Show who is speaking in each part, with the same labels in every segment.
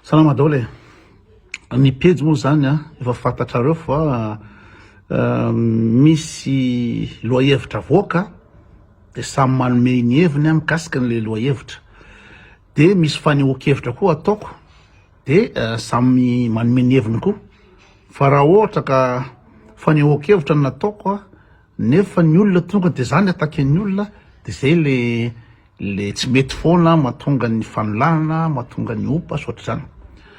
Speaker 1: Salama daholo e! Ny pejy moa zany a, efa fantatrareo fa misy lohahevitra avoaka de samy manome ny heviny mikasika an'le lohahevitra, de misy fanehoan-kevitra koa ataoko de samy manome ny heviny koa, fa raha ohatra ka fanehoan-kevitra no nataoko a, nefa ny olona tonga de zany attaquer-n'ny olona de zay le Le tsy mety foana mahatonga ny fanolanana, mahatonga ny ompa sy ohatr'izany.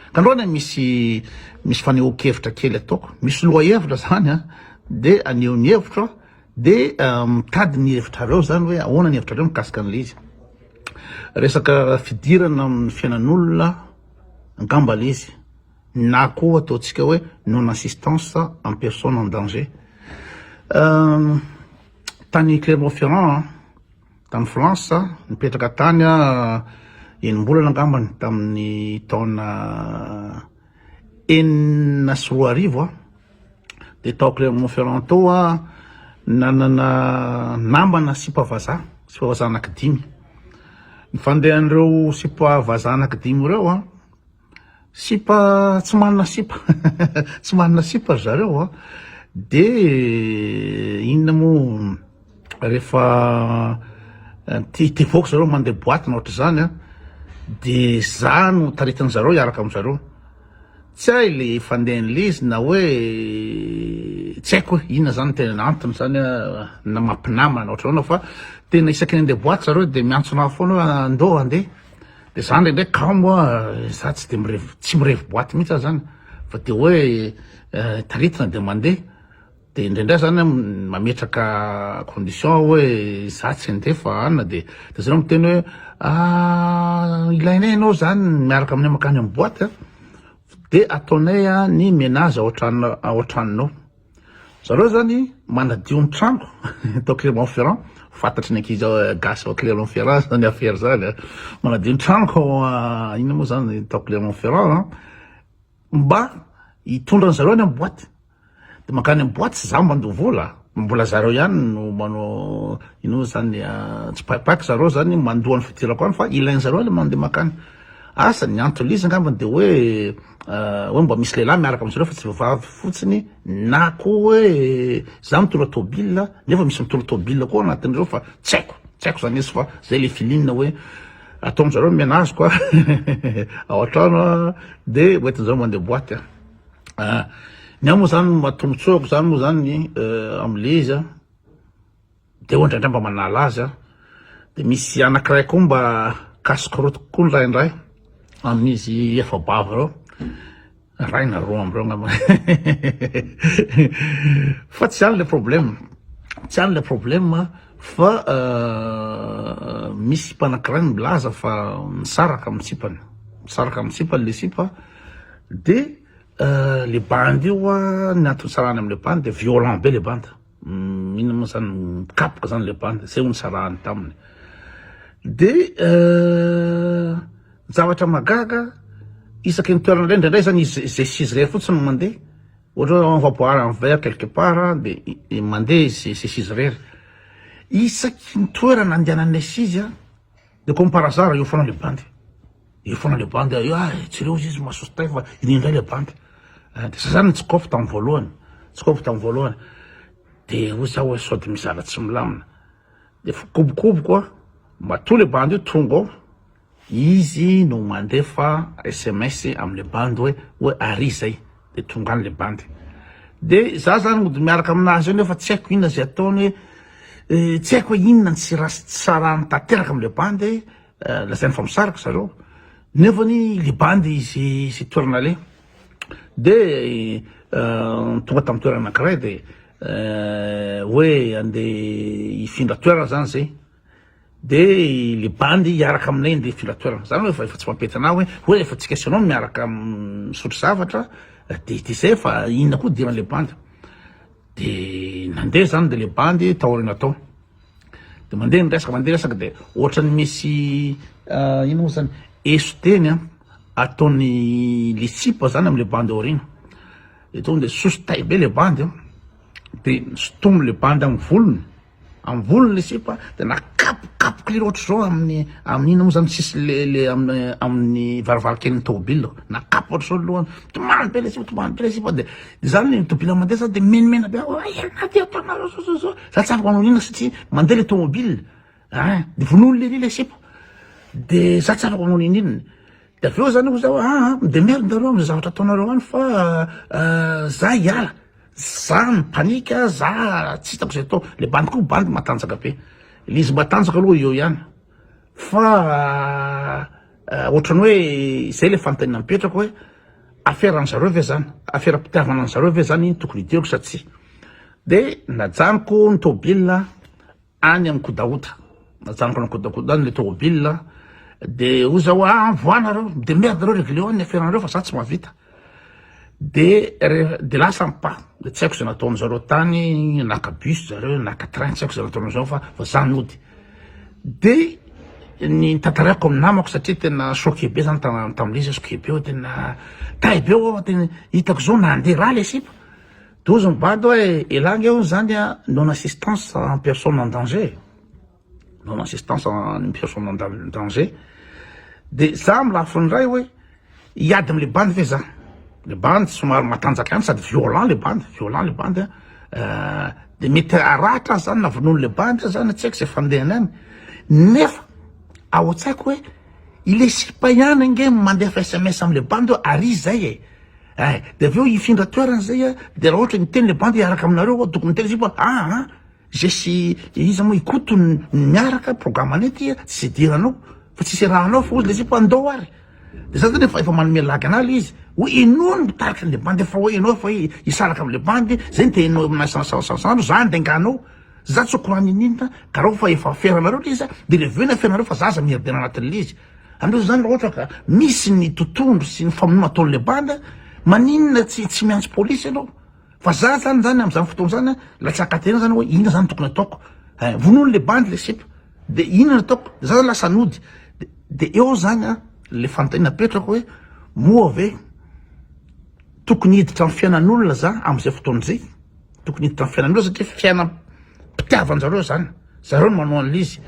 Speaker 1: Ka androany misy misy fanehoan-kevitra kely ataoko, misy lohahevitra zany an, de aneho ny hevitro aho, de mitady ny hevitrareo zany hoe ahoana ny hevitrareo mikasika an'le izy. Resaka fidirana amin'ny fiainan'olona angamba le izy, na koa ataontsika hoe non assistance en personne en danger. Tany Clermont-Ferrand an. Tany France, nipetraka tany aho enim-bolana angambany tamin'ny taona 2006 aho, dia tao Clermont-Ferrand tao aho nanana namana sipa vazaha, sipa vazaha anankidimy. Ny fandehan'ireo sipa vazaha anankidimy ireo an, Sipa tsy manana sipa tsy manana sipa ry zareo a, de inona moa rehefa te te hivoaka zareo mandeha boite na ohatr'izany a, de za no taritin'ny zareo hiaraka amy zareo, tsy hay le fandehan'le izy na hoe tsy haiko hoe inona zany tena antony zany a na mampinamana na ohatran'ahoana fa tena isaky ny andeha boite zareo de miantso anah foana hoe andao andeha. De za ndraindray kamo a, za tsy de mirevy, tsy mirevy boite mihitsy aho zany fa de hoe taritina de mandeha, de indraindray zany aho mametraka condition aho hoe za tsy andeha fa anona de de zareo miteny hoe ilainay ianao zany miaraka aminay makany amin'ny boite a, de ataonay ny menage ao an-trano ao an-tranonao. Zareo zany manadio ny trano tao Clermont Ferrand, fantatry ny ankizy ao gasy ao Clermont Ferrand zany affaire zany a, manadio ny trano ao inona moa zany tao Clermont Ferrand a, mba hitondra an'zareo any amin'ny boite, de mankany amin'ny boite tsy za mandoa vola, mbola zareo ihany no manao inona moa zany tsipaipaika zareo zany mandoa ny fidirako any fa ilain'zareo le mandeha mankany. Asa ny antony izy angambany de hoe hoe mba misy lehilahy miaraka amin'zareo fa tsy vehivavy fotsiny na koa hoe za mitondra tôbila nefa misy mitondra tôbila koa anatin'ireo fa tsy haiko, tsy haiko zany izy fa zay le feeling hoe ataon'zareo ménage quoi ao an-trano a de hoentin'zareo mandeha boite a. Ny ahy moa zany maha tombotsoako zany moa zany am'le izy a. De hoy indraindray mba manala azy aho. De misy anakiray koa mba casse-croûte koa indraindray amin'izy efa-bavy ireo. Iray na roa am'ireo angamba. Fa tsy any le problème, tsy any le problème fa misy sipa anakiray milaza fa misaraka amin'ny sipany, misaraka amin'ny sipany le sipa de le bandy io an, ny antony nisarahany am'le bandy de violent be le bandy. Inona moa zany mikapoka zany le bandy zay ho nisarahany taminy de zavatra mahagaga isaky ny toerana indray indraindray zany izy zay sy izy irery fotsiny no mandeha ohatra hoe on va boire un verre quelque part de mandeha izy zay sy izy irery isaky ny toerana andehanan'ilay sizy a De comme par hasard eo foana le bandy, eo foana le bandy, eo ah jereo izy izy masoso tay fa iny indray le bandy, ah, de za zany tsy kôpy tamin'ny voalohany, tsy kôpy tamin'ny voalohany, de hoy za hoe sao de misy zavatra tsy milamina, de kobokoboko ah, matoa le bandy io tonga ao, izy no mandefa sms amle bandy hoe hoe ary zay. de tonga any le bandy de za zany mody miaraka aminazy eo nefa tsy haiko inona zay ataony hoe tsy haiko hoe inona ny tsy raha tsy sarahany tanteraka amle bandy lazainy fa misaraka zareo nefa ny le bandy izy sy toerana aleha de tonga tamin'ny toerana anankiray de hoe andeha hifindra toerana zany zay De le bandy hiaraka aminay ndeha hifindra toerana, zany hoe efa tsy mampety anah hoe hoe efa tsika sy anao no miaraka misotro zavatra de de zay fa inona koa idiran'le bandy, de nandeha zany de le bandy tao aoriana tao, de mandeha ny resaka mandeha resaka de ohatran'ny misy inona moa zany eso teny an ataon'ny le sipa zany amle bandy aoriana, de tonga de soso tay be le bandy an, de sintominy le bandy amin'ny volony. Amin'ny volony le sipa de nakapokapony. Nakapoko lery ohatr'izao amin'ny amin'ny inona moa zany tsisy le le amin'ny amin'ny varavarankelin'ny tômôbila, nakapoko ohatr'izao ny lohany, mitomany be le sipa, mitomany be le sipa de zany le tômôbila mandeha zany de menimena be aho, ay anah ty ataonareo zao zao zao, za tsy afaka manao n'inona satria mandeha le tômôbila, ein, de vonoiny lery le sipa, de za tsy afaka manao n'inon'inona, de avy eo zany hoy za hoe aa mi-demerde nareo am'zay zavatra ataonareo any fa za hiala. Za mi-panique, za tsy hitako zay atao, le bandy koa bandy matanjaka be, le izy matanjaka aloha eo ihany fa ohatrany hoe zay le fanontaniana mipetraka hoe affaire an'zareo ve zany, affaire mpitiavana an'zareo ve zany iny tokony hidirako sa tsia, de najanoko ny tôbila any amin'ny kodahoda, najanoko any kodahoda any le tôbila de hoy za hoe ah voa nareo, de merde nareo regleo any ny affaire nareo fa za tsy mahavita. De rehefa de lasa ny pas de tsy haiko zay nataon zareo tany naka bus zareo naka train tsy haiko zay nataon zareo fa fa za nody de ny tantaraiko amin'ny namako satria tena choqué be zany tam'le izy choqué be aho tena tay be aho tena hitako zao nandeha ra le sipa de hozy ny bandy hoe elah nge hono zany a non assistance en personne en danger non assistance en personne en danger de za amy lafiny ray hoe Hiady amle bandy ve za? Le bandy somary matanjaka ihany sady violent le bandy, violent le bandy a, de mety haratra aza zany na vonoin'le bandy aza zany tsy haiko zay fandehany any, nefa ao an-tsaiko hoe ilay sipa ihany ange mandefa sms amle bandy hoe ary zay e, eh de avy eo hifindra toerana zay a, de raha ohatra miteny le bandy hiaraka aminareo aho tokony miteny sipa aa Ze sy iza moa i Koto no miaraka programme anay ty tsy idiranao fa tsisy arahanao fa ozy le sipa andao ary de za zany efa efa manome lagy anah le izy hoe enao no mitarika anle bandy efa hoe enao efa hisaraka amle bandy zay no te-enao aminah isan'andro za andenganao za tsy au courant ninoninona ka raha fa efa aferanareo le izy de reveo ny aferanareo fa za aza mierdena anatin'le izy amreo zany raha ohatra ka misy ny totondro sy ny famonoana ataon'le bandy maninona tsy tsy miantso polisy ianao Fa za zany zany amzany fotoana zany a latsaka tena zany hoe inona zany tokony ataoko eh, vonono le bandy le sipa de inona ataoko za zany lasa nody de, de eo zany a le fanontaniana apetrako hoe moa ve tokony hiditra amin'ny fiainan'olona za am'izay fotoana izay tokony hiditra amin'ny fiainan'olona satria fiainam-pitiavan-jareo zany Zareo no manao an'ilay izy.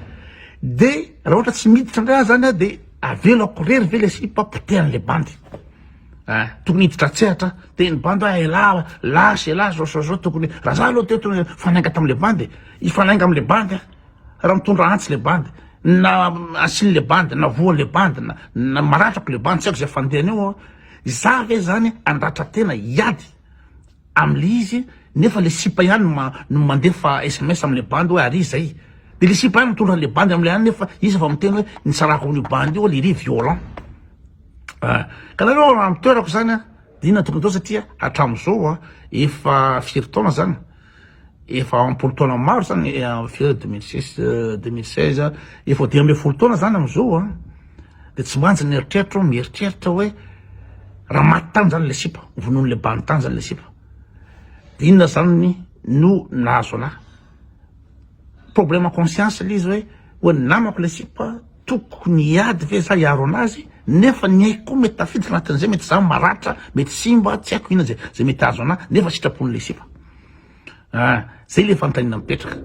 Speaker 1: De raha ohatra tsy miditra indray aho zany aho de avelako rery ve le sipa potehan'le bandy. Ah, tokony hiditra an-tsehatra de ny bandy hoe elah lasa elah zao zao zao tokony raha za aloha teo tokony hifanainga tam'le bandy, hifanainga am'le bandy aho. Raha mitondra antsy le bandy, na asian'le bandy, na voan'le bandy, na na maratrako le bandy, tsy haiko zay fandehany eo aho. Za ve zany handratra tena hiady? Amle izy nefa le sipa ihany no mandefa sms amle bandy hoe ary zay de le sipa ihany mitondra anle bandy amle any nefa izy efa miteny hoe nisarahako amin'io bandy io lery violent ah ka nareo raha amin'ny toerako zany a de inona tokony atao satria hatram'izao a efa firy taona zany efa ampolo taona maro zany firy 2006 2016 efa 15 taona zany am'izao a De tsy mantsy ny eritreritro mieritreritra hoe raha maty tany zany le sipa, vonoin'le bandy tany zany le sipa, de inona zany no nahazo anah? Problème conscience le izy hoe hoe namako le sipa tokony hiady ve za hiaro anazy nefa ny aiko koa mety tafiditra anatin'izay mety za maratra mety simba tsy haiko inona zay zay mety hahazo anah nefa sitrapon'le sipa. Ah, zay le fanontaniana mipetraka.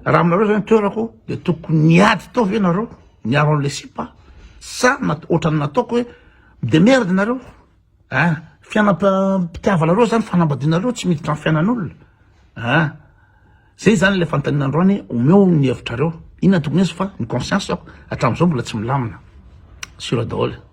Speaker 1: Raha aminareo zany toerako de tokony hiady tao ve nareo? Miaro an'le sipa sa ohatran'ny nataoko hoe midemerde nareo ah fiainam-pitiavanareo zany fanambadianareo tsy miditra amin'ny fiainan'olona ah zay zany le fanontaniana androany omeo ny hevitrareo inona tokony izy fa ny conscience ako hatramin'izao mbola tsy milamina sura daholo.